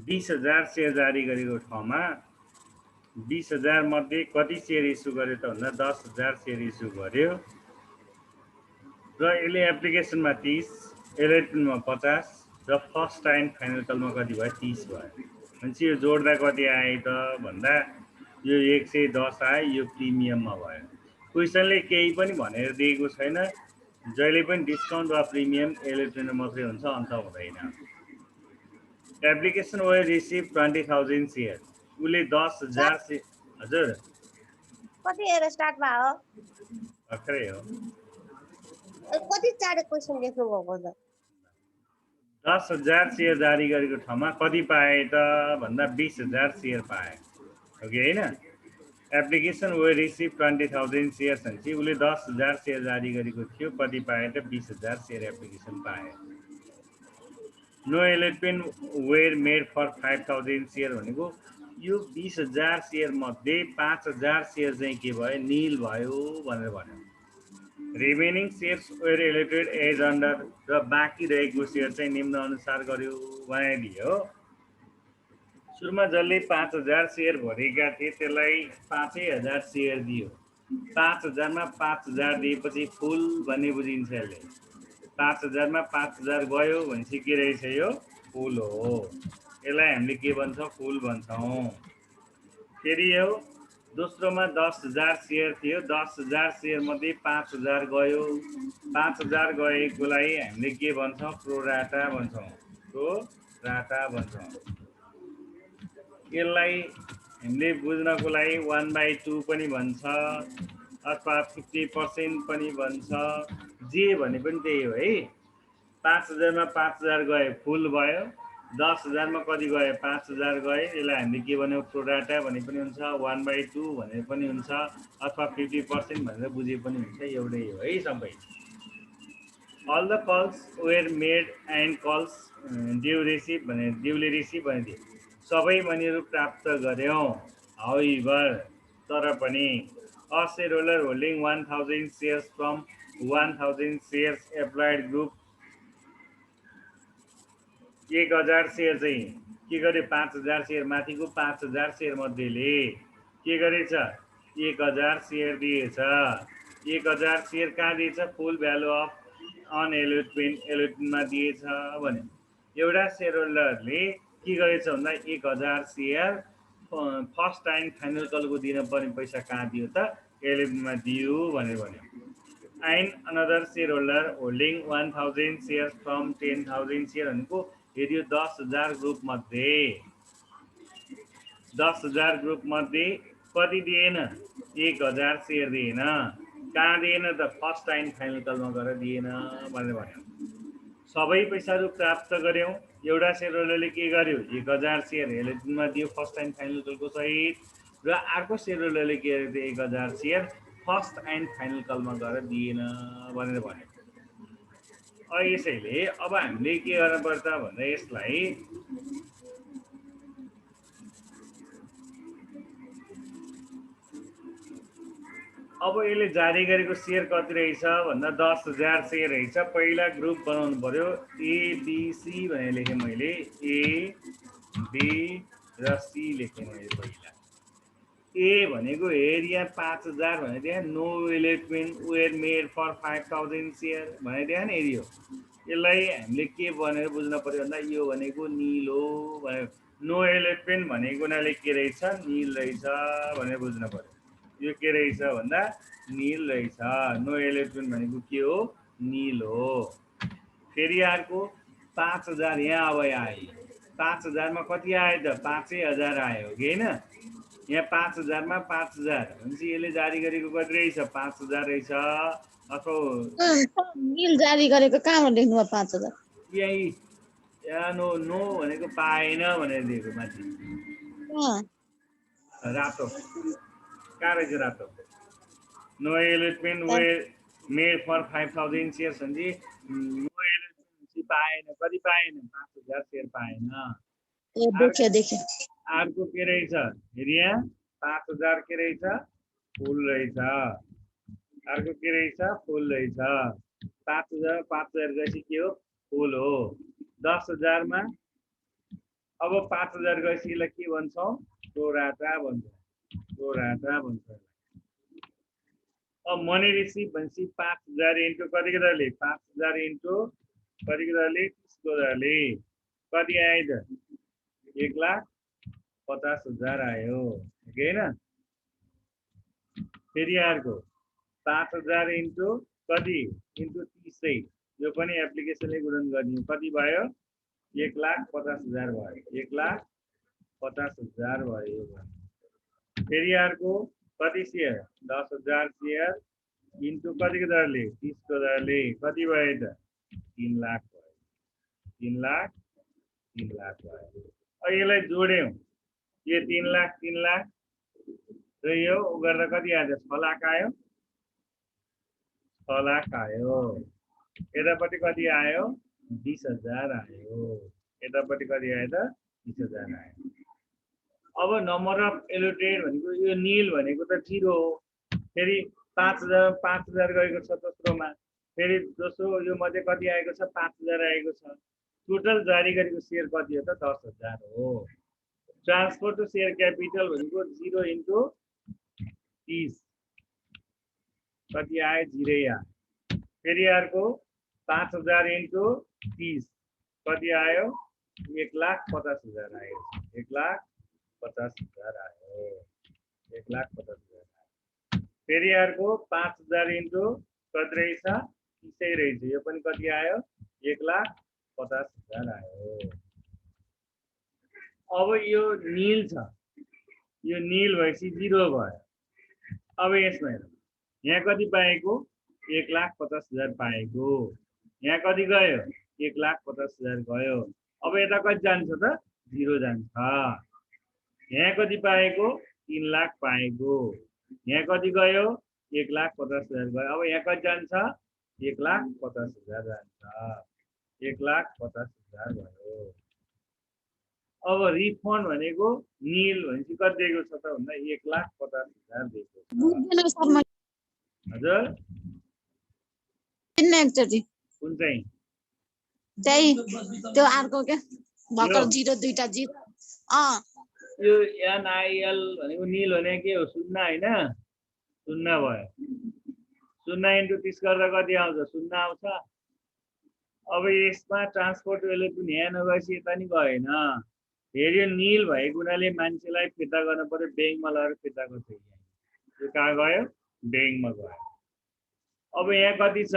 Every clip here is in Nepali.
20,000 सेयर जारी गरेको ठाउँमा 20,000 मध्ये कति सेयर इस्यु गर्यो त भन्दा 10,000 सेयर इस्यु गर्यो र यसले एप्लिकेसनमा 30, एलएलपीमा 50 र फर्स्ट एन्ड फाइनल कलमा कति भयो 30 भयो। भनेपछि यो जोड्दा कति आयो त भन्दा यो 110 आयो, यो प्रिमियममा भयो। क्वेसनले केही पनि भनेर दिएको छैन, जहिले पनि डिस्काउन्ट वा प्रिमियम एलएलपीमा मात्रै हुन्छ, अन्त हुँदैन। एप्लिकेसन वेयर रिसिभ 20,000 सेयर, उसले 10,000 से हजुर कति एर स्टार्ट भयो भर्खरै हो। कति चाँडो क्वेसन लेख्नु भएको त 10,000 सेयर जारी गरेको ठाउँमा कति पाए त भन्दा 20,000 सेयर पाए हो कि होइन। एप्लिकेसन वेयर रिसिभ 20,000 सेयर भनेपछि उसले 10,000 सेयर जारी गरेको थियो, कति पाए त 20,000 सेयर एप्लिकेसन पाए। No LLP were made for 5,000 share भनेको यो 20,000 सेयर मध्ये 5,000 सेयर चाहिँ के भयो नील भयो भनेर भन्यो। Remaining shares were allotted as under र बाँकी रहेको सेयर चाहिँ निम्न अनुसार गर्यो बनाइदियो। सुरुमा जसले 5,000 सेयर भरेका थिए त्यसलाई 5,000 सेयर दियो। 5,000 मा 5,000 दिएपछि फुल भन्ने बुझिन्छ यसले। 5,000 मा 5,000 गयो भनेपछि के रहेछ यो फुल हो, यसलाई हामीले के भन्छौँ फुल भन्छौँ। फेरि यो दोस्रोमा 10,000 सेयर थियो, 10,000 सेयर मध्ये 5,000 गयो, 5,000 गएकोलाई हामीले के भन्छौँ प्रोराटा भन्छौँ, प्रोराटा भन्छौँ। यसलाई हामीले बुझ्नको लागि 1/2 पनि भन्छ अथवा 50% पनि भन्छ, जे भने पनि त्यही हो है। 5,000 मा 5,000 गए फुल भयो, 10,000 मा कति गए 5,000 गए, यसलाई हामीले के भन्यो प्रोराटा भने पनि हुन्छ, 1/2 भने पनि हुन्छ अथवा 50% भनेर बुझे पनि हुन्छ, एउटै हो है सबै। All the calls were made and calls due receive भने ड्युली रिसिभ भने सबै मनीहरू प्राप्त गर्यौँ। हाउएभर तर पनि a share holder holding 1,000 shares from 1,000 shares applied group 1,000 share चाहिँ के गर्यो 5,000 सेयर माथिको 5,000 सेयर मध्येले के गरेछ 1,000 सेयर दिएछ। 1,000 सेयर कहाँ दिएछ फुल भ्यालु अफ अनएलोटमेन्टमा दिएछ भने एउटा सेयर होल्डरले के गरेछ भन्दा 1,000 सेयर फर्स्ट एन्ड फाइनल कलको दिन पर्ने पैसा कहाँ दियो त एलोटमेन्टमा दियो भनेर भन्यो। And another share holder holding 1,000 share from 10,000 share भनेको यदि 10,000 ग्रुप मध्ये 10,000 ग्रुप मध्ये कति दिएन 1,000 सेयर दिएन, कहाँ दिएन त फर्स्ट एन्ड फाइनल कलमा गएर दिएन भनेर भन्यो। सबै पैसाहरू प्राप्त गर्यौँ, एउटा सेयर होल्डरले के गर्यो 1,000 सेयर एलोटमेन्टमा दियो फर्स्ट एन्ड फाइनल कलको सहित, र अर्को सेयर होल्डरले के गर्यो 1,000 सेयर फर्स्ट एन्ड फाइनल कलमा गएर दिएन भनेर भन्यो। यसैले अब हामीले के गर्न पर्छ भन्दा यसलाई अब यसले जारी गरेको सेयर कति रहेछ भन्दा 10,000 सेयर रहेछ। पहिला ग्रुप बनाउनु पर्यो, एबिसी भनेर लेखेँ मैले, ए बी र सी लेखेँ मैले। पहिला ए भनेको हेर यहाँ 5,000 भने त्यहाँ no allotment were made for 5,000 share भने त्यहाँ नि हेरियो। यसलाई हामीले के भनेर बुझ्न पर्यो भन्दा यो भनेको निल हो भनेर, नो एलोटमेन्ट भनेको हुनाले के रहेछ निल रहेछ भनेर बुझ्न पर्यो। यो के रहेछ भन्दा निल रहेछ, नो एलोटमेन्ट भनेको के हो निल हो। फेरि अर्को 5,000 यहाँ अब आयो, 5,000 मा कति आयो त 5,000 आयो कि होइन। यहाँ 5,000 मा 5,000 भनेपछि यसले जारी गरेको कति रहेछ 5,000 रहेछ। अथवा निल जारी गरेको कहाँबाट लेख्नु भयो 5,000 यही यहाँ नो नो भनेको पाएन भनेर दिएको माथि रातो कहाँ रहेछ रातो, no allotment were made for 5,000 shares भनेपछि नो एलोटमेन्ट पाएन, कति पाएन 5,000 सेयर पाएन। अर्को के रहेछ फेरि यहाँ 5,000 के रहेछ फुल रहेछ, अर्को के रहेछ फुल रहेछ। 5,000 5,000 गएपछि के हो फुल हो। 10,000 मा अब 5000 गएपछि यसलाई के भन्छौँ प्रोराटा भन्छ प्रोराटा भन्छ अब मनी रिसिभ भनेपछि 5000 इन्टु कतिको दरले 5000 इन्टु कतिको दरले 30 को दरले कति आयो त 1,50,000 आयो होइन फेरि अर्को 5000 इन्टु कति इन्टु 30 यो पनि एप्लिकेसनले गुणन गर्ने कति भयो 1,50,000 भयो 1,50,000 भयो फेरि अर्को कति सेयर 10,000 सेयर इन्टु कतिको दरले 30 को दरले कति भयो त 3 लाख भयो 3 लाख भयो अब यसलाई जोड्यौँ यो 3 लाख र यो गर्दा कति आयो 6 लाख आयो 6 लाख आयो यतापट्टि कति आयो 20,000 आयो यतापट्टि कति आयो त 20,000 आयो अब नम्बर अफ एलोटेड भनेको यो नील भनेको त 0 हो फेरि 5,000 गएको छ दोस्रोमा फेरि दोस्रो यो मध्ये कति आएको छ 5,000 आएको छ टोटल जारी गरेको सेयर कति हो त 10,000 हो ट्रान्सफर टु सेयर क्यापिटल भनेको 0 इन्टु 30 कति आयो 0 आयो फेरि अर्को 5,000 इन्टु 30 कति आयो 1,50,000 आयो 1,50,000 आयो 1,50,000 आयो फेरि अर्को 5,000 इन्टु कति रहेछ 30 रहेछ यो पनि कति आयो 1,50,000 आयो अब यो नील छ यो नील भएपछि 0 भयो अब यसमा हेरौँ यहाँ कति पाएको 1,50,000 पाएको यहाँ कति गयो 1,50,000 गयो अब यता कति जान्छ त 0 जान्छ यहाँ कति पाएको 3 लाख पाएको यहाँ कति गयो 1,50,000 गयो अब यहाँ कति जान्छ 1,50,000 जान्छ 1,50,000 भयो अब रिफन्ड भनेको नील भनेपछि कति दिएको छ त भन्दा 1,50,000 दिएको छ हजुर कुन चाहिँ त्यो अर्को के भर्खर 0 दुईटा 0 यो एनआईएल भनेको नील भने के हो 0 हैन 0 भयो 0 इन्टु 30 गर्दा कति आउँछ 0 आउँछ अब यसमा ट्रान्सपोर्ट भेल्यु पनि यहाँ नगएपछि यता नि गएन फेरि यो नील भएको हुनाले मान्छेलाई फिर्ता गर्नु पर्यो ब्याङ्कमा लगेर फिर्ता गर्छ यो कहाँ गयो ब्याङ्कमा गयो अब यहाँ कति छ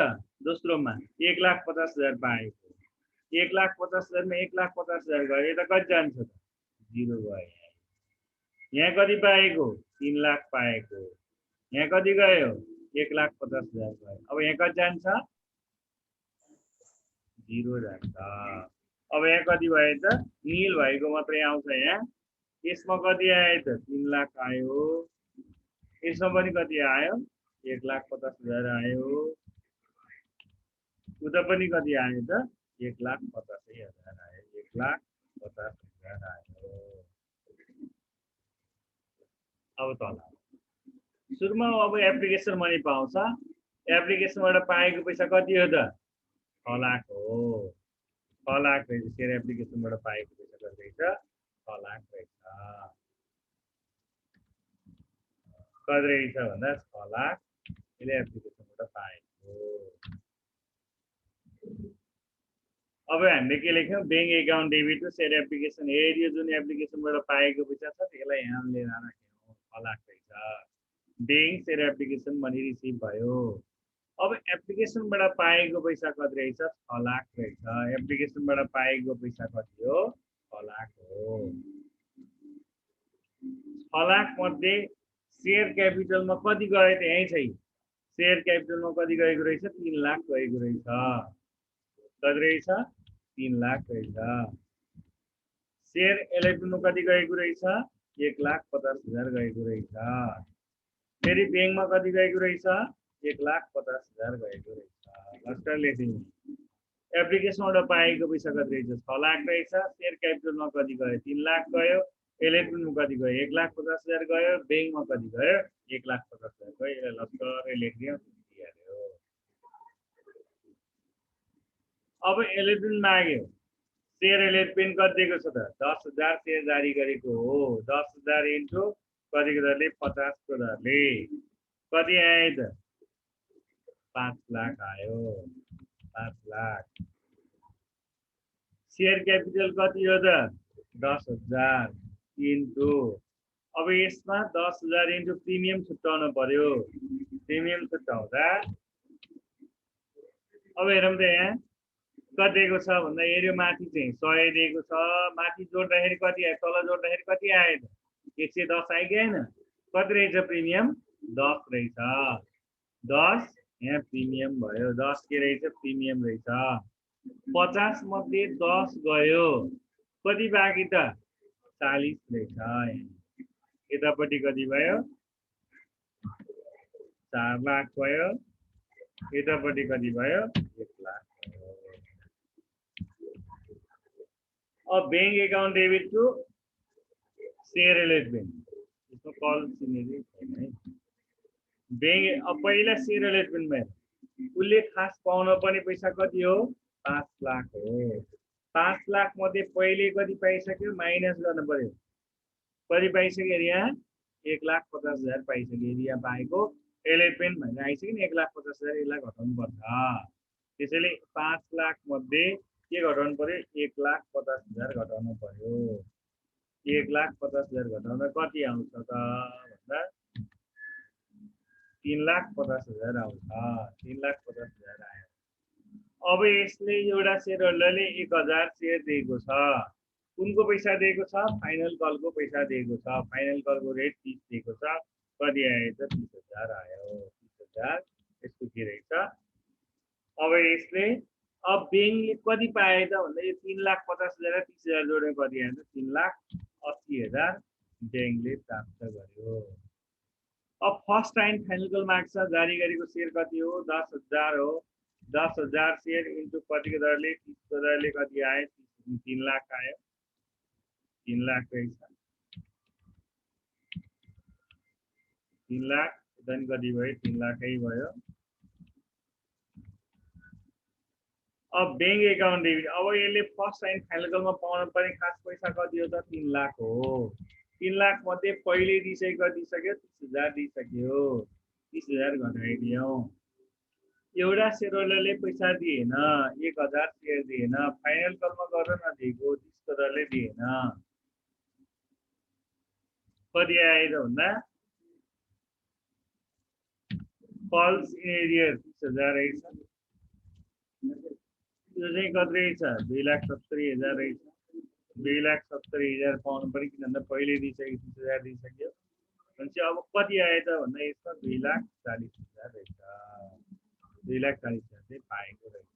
दोस्रोमा 1,50,000 पाएको 1,50,000 मा 1,50,000 गयो यता कति जान्छ त 0 गयो यहाँ कति पाएको 3 लाख पाएको यहाँ कति गयो 1,50,000 गयो अब यहाँ कति जान्छ 0 जान्छ अब यहाँ कति भयो त नील भएको मात्रै आउँछ यहाँ यसमा कति आयो त 3 लाख आयो यसमा पनि कति आयो 1,50,000 आयो उता पनि कति आयो त 1,85,000 आयो 1,50,000 आयो अब तल सुरुमा अब एप्लिकेसन मनी पाउँछ एप्लिकेसनबाट पाएको पैसा कति हो त 6 लाख हो 6 लाख रहेछ सेयर एप्लिकेसनबाट पाएको पैसा कति रहेछ 6 लाख रहेछ कति रहेछ भन्दा 6 लाख यसले एप्लिकेसनबाट पाएको अब हामीले के लेख्यौँ bank account debit to share application head यो जुन एप्लिकेसनबाट पाएको पैसा छ त्यसलाई यहाँ लिएर राख्यौँ 6 लाख रहेछ bank share application money receive भयो अब एप्लिकेसनबाट पाएको पैसा कति रहेछ 6 लाख रहेछ एप्लिकेसनबाट पाएको पैसा कति हो 6 लाख हो 6 लाख मध्ये सेयर क्यापिटलमा कति गयो त यही छ सेयर क्यापिटलमा कति गएको रहेछ 3 लाख गएको रहेछ कति रहेछ 3 लाख रहेछ सेयर एलआइपीमा कति गएको रहेछ 1,50,000 गएको रहेछ फेरि ब्याङ्कमा कति गएको रहेछ 1,50,000 गएको रहेछ लस्टर लेख्दिनु एप्लिकेसनबाट पाएको पैसा कति रहेछ 6 लाख रहेछ सेयर क्यापिटलमा कति गयो 3 लाख गयो एलआइपीमा कति गयो 1,50,000 गयो ब्याङ्कमा कति गयो 1,50,000 गयो यसलाई लस्टरै लेखिदियो अब एलआइपी माग्यो सेयर एलोटमेन्ट कति दिएको छ त 10,000 सेयर जारी गरेको हो 10,000 इन्टु कतिको दरले 50 को दरले कति आयो त 5 लाख आयो 5 लाख सेयर क्यापिटल कति हो त 10,000 इन्टु अब यसमा 10,000 इन्टु प्रिमियम छुट्याउनु पर्यो प्रिमियम छुट्याउँदा अब हेरौँ त यहाँ कति दिएको छ भन्दा हेऱ्यो माथि चाहिँ 100 दिएको छ माथि जोड्दाखेरि कति आयो तल जोड्दाखेरि कति आयो त 110 आयो कि हैन कति रहेछ प्रिमियम 10 रहेछ 10 यहाँ प्रिमियम भयो 10 के रहेछ प्रिमियम रहेछ 50 मध्ये 10 गयो कति बाँकी त 40 रहेछ यतापट्टि कति भयो 4 लाख भयो यतापट्टि कति भयो 1 लाख अब bank account debit to share allotment यसको कल चिनेकै छैन है बैंक अब पहिला सेयर एलोटमेन्ट भयो उसले खास पाउन पर्ने पैसा कति हो 5 लाख हो 5 लाख मध्ये पहिले कति पाइसक्यो माइनस गर्न पर्यो कति पाइसक्यो यहाँ 1,50,000 पाइसक्यो यदि यहाँ पाएको एलोटमेन्ट भनेर आइसक्यो नि 1,50,000 यसलाई घटाउनु पर्छ त्यसैले 5 लाख मध्ये के घटाउनु पर्यो 1,50,000 घटाउनु पर्यो 1,50,000 घटाउँदा कति आउँछ त भन्दा 3,50,000 आउँछ 3,50,000 आयो अब यसले एउटा सेयर होल्डरले 1,000 सेयर दिएको छ कुनको पैसा दिएको छ फाइनल कलको पैसा दिएको छ फाइनल कलको रेट 30 दिएको छ कति आयो त 30,000 आयो 30,000 यसको के रहेछ अब यसले अब बैंकले कति पाए त भन्दा यो 3,50,000 र 30,000 जोडेर कति आयो त 3,80,000 बैंकले प्राप्त गर्यो अब फर्स्ट टाइम फाइनल कल माग्छ जारी गरेको सेयर कति हो 10,000 हो 10,000 सेयर इन्टु कतिको दरले 30 को दरले कति आयो 3 लाख आयो 3 लाख रहेछ 3 लाख then कति भयो 3 लाखै भयो अब बैंक अकाउन्ट डेबिट अब यसले फर्स्ट टाइम फाइनल कलमा पाउन पर्ने खास पैसा कति हो त 3 लाख हो 3 लाख मध्ये पहिले दिइसक्यो कति दिइसक्यो 30,000 दिइसक्यो 30,000 घटाइदियौ एउटा सेयर होल्डरले पैसा दिएन 1,000 सेयर दिएन फाइनल कलमा गरेर नदिएको 30 को दरले दिएन कति आयो त भन्दा फल्स इन एरियर 30,000 रहेछ यो चाहिँ कति रहेछ 2,70,000 रहेछ 2,70,000 पाउनु पर्यो किन भन्दा पहिले दिइसक्यो 30,000 दिइसक्यो भनेपछि अब कति आयो त भन्दा यसमा 2,40,000 रहेछ 2,40,000 चाहिँ पाएको रहेछ